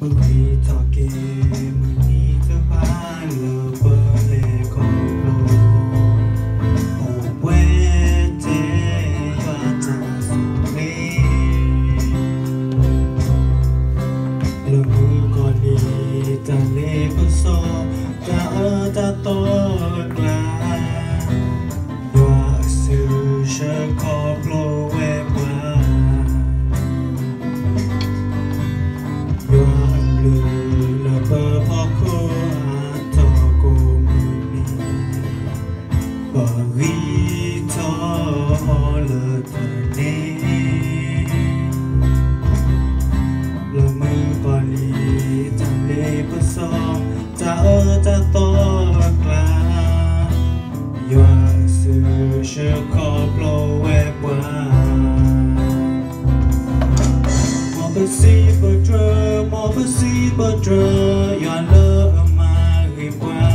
ပဂံၢ်ထီၣ်က့ၤမုၢ်နံၤတဖၣ်လၢပလဲၤခီဖျိ, အိၣ်ပှဲၤထဲယွၤတၢ်ဆိၣ်ဂ့ၤ, လၢမုၣ်ကီၤလံၢ်တၢ်လ့ပစီ, တၢ်အၢတၢ်သီအကျါ, ယွၤအစုဆှၢခီဖျိဝဲပှၤ, ယွၤအဘျုးလၢပဖီခိၣ်အါထီၣ်ကိးမုၢ်နံၤ, ပဂံၢ်ထီၣ်အီၤလၢတၢ်န့ၣ်, လၢမုၣ်ကီၤလံၢ်တၢ်လ့ပစီ, တၢ်အၢတၢ်သီအကျါ, ယွၤအစုဆှၢခီဖျိဝဲပှၤ, မ်ပစံးပတြၢၤ, မ်ပစံးပတြၢၤ, ယွၤလၢအမၤဂ့ၤပှၤ,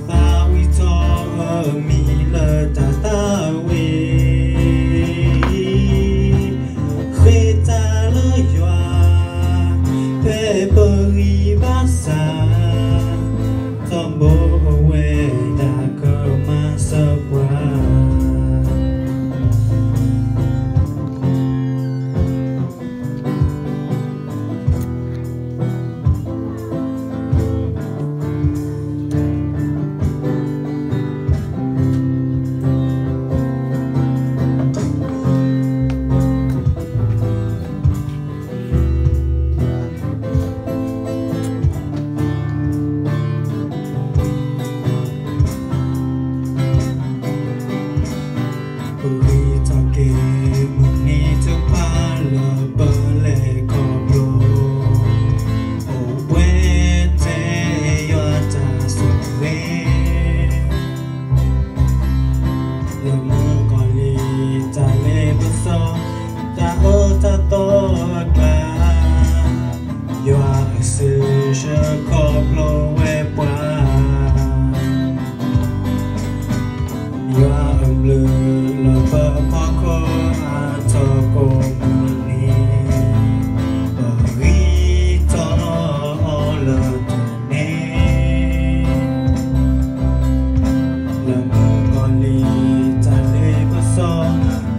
သးဝံၣ်ထီၣ်အမံၤလၢတၢ်သးဝံၣ်, ဃ့တၢ်လၢယွၤ, ဖဲပဂံၢ်ဘၣ်ဆၣ်, ထီဘိအဝဲဒၣ်ကမၤစၢၤပှၤ. ပဂံၢ်ထီၣ်က့ၤမုၢ်နံၤတဖၣ်လၢပလဲၤခီဖျိ, အိၣ်ပှဲၤထဲယွၤတၢ်ဆိၣ်ဂ့ၤ, လၢမုၣ်ကီၤလံၢ်တၢ်လ့ပစီ, တၢ်အၢတၢ်သီအကျါ, ယွၤအစုဆှၢခီဖျိဝဲပှၤ, ယွၤအဘျုးလၢပဖီခိၣ်အါထီၣ်ကိးမုၢ်နံၤ, ပဂံၢ်ထီၣ်အီၤလၢတၢ်န့ၣ်, လၢမုၣ်ကီၤလံၢ်တၢ်လ့ပစီ,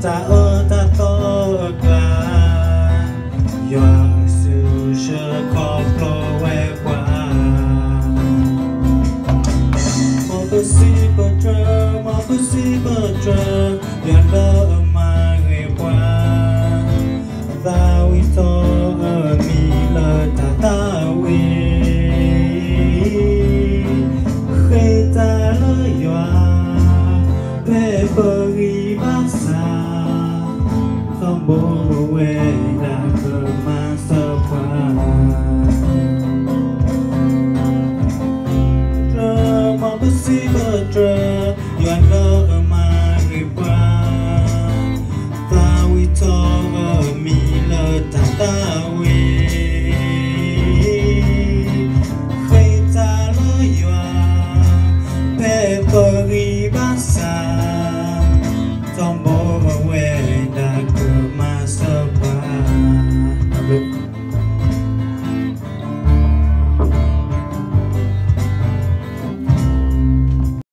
တၢ်အၢတၢ်သီအကျါ, ယွၤအစုဆှၢခီဖျိဝဲပှၤ, မ်ပစံးပတြၢၤ, မ်ပစံးပတြၢၤ, ယွၤလၢအမၤဂ့ၤပှၤ, သးဝံၣ်ထီၣ်အမံၤလၢတၢ်သးဝံၣ်, ဃ့တၢ်လၢယွၤ, ဖဲပဂံၢ်ဘၣ်ဆၣ်, ထီဘိအဝဲဒၣ်က